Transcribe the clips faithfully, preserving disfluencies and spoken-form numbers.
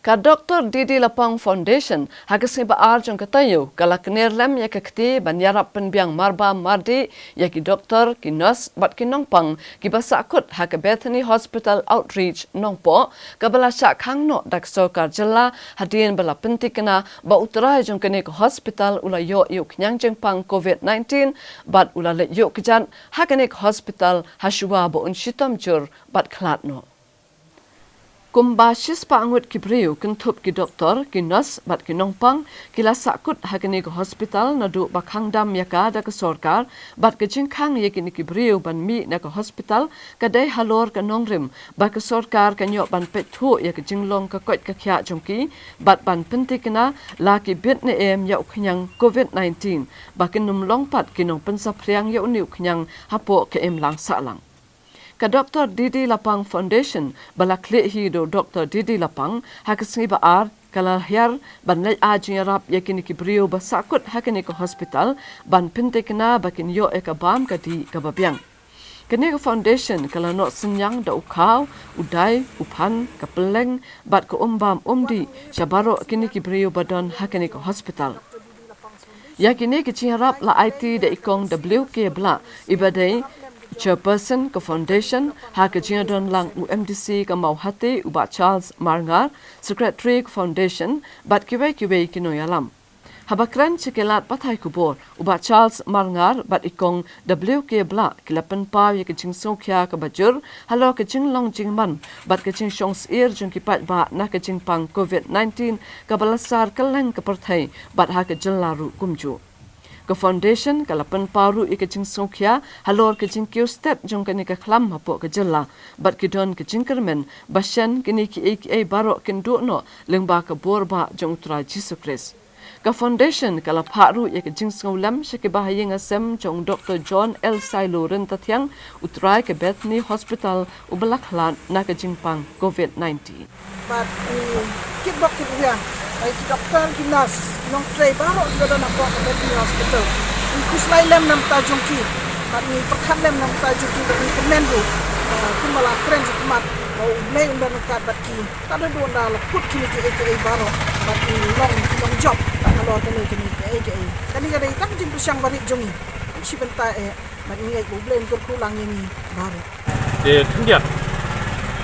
Ka Doctor D D Lapang Foundation ha ka sngi ba ar jong ka taïew ka la kner lem ïa ka kti ban ïarap pynbiang marbam mardih ïa ki doktor, ki nurse bad ki nongpang kiba sahkut ha ka Bethany Hospital Outreach Nongpoh, kaba la shah khang noh da ka sorkar jylla hadien ba la pyntikna ba u trai jong kane ka hospital u la ïoh ïa u khñiang jingpang covid nineteen bad u la leit ïuh kjat ha kane ka hospital ha shuwa ba un shitom jur bad khlad noh. Kumba shispah ngut ki briew kynthup ki doktor, ki nurse bad ki nongpang ki la sahkut ha kane ka hospital naduh ba khang dam ïa ka da ka sorkar, bad ka jingkhang ïa kine ki briew ban mih na ka hospital ka dei halor ka nongrim ba ka sorkar kan ïoh ban peit thuh ïa ka jinglong ka koit ka khiah jong ki bad ban pyntikna la ki bit ne em ïa u khñiang covid nineteen ba kin ym long pat ki nongpynsaphriang ïa une u khñiang hapoh ka imlang sahlang. Ka Doctor D D Lapang Foundation ba la khlieh hi da u Doctor D D Lapang ha ka sngi ba ar ka la hiar ban leit ai jingïarap ïa kine ki briew ba sahkut ha kane ka hospital ban pyntikna ba kin ïoh ïa ka bam ka dih kaba biang. Kane ka foundation ka la noh synñiang da u khaw, u dai, u phan, ka pylleng bad ka um bam um dih sha baroh kine ki briew ba don ha kane ka hospital. Ïa kine ki jingïarap la aiti da i Kong W K Blah iba dei Chairperson ka Foundation, ha ka jingdon lang u M D C ka Mawhati u Bah Charles Marngar, Secretary ka Foundation bad kiwei kiwei ki nongïalam. Haba kren sha ki lad pathai khubor, u Bah Charles Marngar bad i Kong W K Blah ki la pynpaw ïa ka jingsngewkhia kaba jur halor ka jinglong jingman bad ka jingshong syier jong ki paidbah na ka jingpang covid nineteen kaba la sar kylleng ka pyrthei bad ha ka jylla ruh kumjuh. Ka foundation ka la pynpaw ruh ïa ka jingsngewkhia halor ka jingkiew stet jong kane ka khlam hapoh ka jylla bad ki don ka jingkyrmen ba shen kine kiei kiei baroh kin duh noh lyngba ka bor bah jong u Trai Jisu Khrist. Ka foundation ka la phah ruh ïa ka jingsngewlem sha ki bahaïing hasem jong u Doctor John L Sailo Ryntathiang, u trai ka Bethany Hospital uba la khlad na ka jingpang covid nineteen. Bad ngi kit bok kit wiar ïa ki doktor, ki nurse, ki nongtrei baroh kiba don hapoh ka Bethany Hospital. Ngi khuslai lem na ka bynta jong ki bad ngi pyrkhat lem na ka bynta jong ki bad ngi kyrmen ruh, eh, kumba la kren jingkhmat ba U Blei un don ryngkat bad ki. Ka dei duna la put kine kiei kiei baroh bad ngi long, ngi long jop halor kane kane kiei kiei. Kane ka dei tang jingpyrshang barit jong ngi. Ym shi bynta eh bad ngi ngeit ba U Blei un kyrkhu lang ïa ngi baroh. Te khyndiat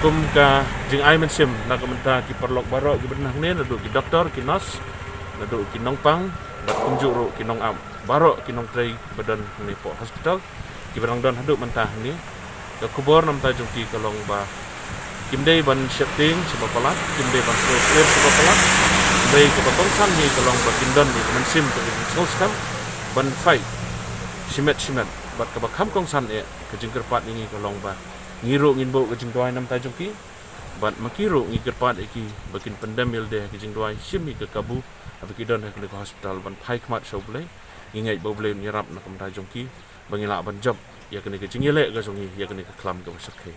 kum ka jingai mynsiem na ka bynta ki paralok baroh kiba don hangne, naduh ki doktor, ki nurse, naduh ki nongpang bad kumjuh ruh ki nongap, baroh ki nongtrei ba don hangne hapoh hospital kiba dang don haduh mynta hangne. Ka khubor na bynta jong ki ka long ba kim dei ban sheptieng shaba palat, kim dei ban sngewsih shaba palat. Dei kaba kongsan hi ka long ba kin don ïa ka mynsiem ka jingsngewskhem ban fight shimet shimet. Bad kaba kham kongsan eh, ka jingkyrpad ïa ngi ka long ba ngi ruh ngin buh ka jingduwai na bynta jong ki. Bad ma ki ruh ngi kyrpad ïa ki ba kin pyndem ïalade ha ka jingduwai, shim ïa ka kabu haba ki don ha kane ka hospital ban phai khmat sha U Blei. Ngi ngeit ba U Blei un ïarap na ka bynta jong ki ba ngin lah ban jop ïa kane ka jingïaleh ka jong ngi ïa kane ka khlam kaba shyrkhei.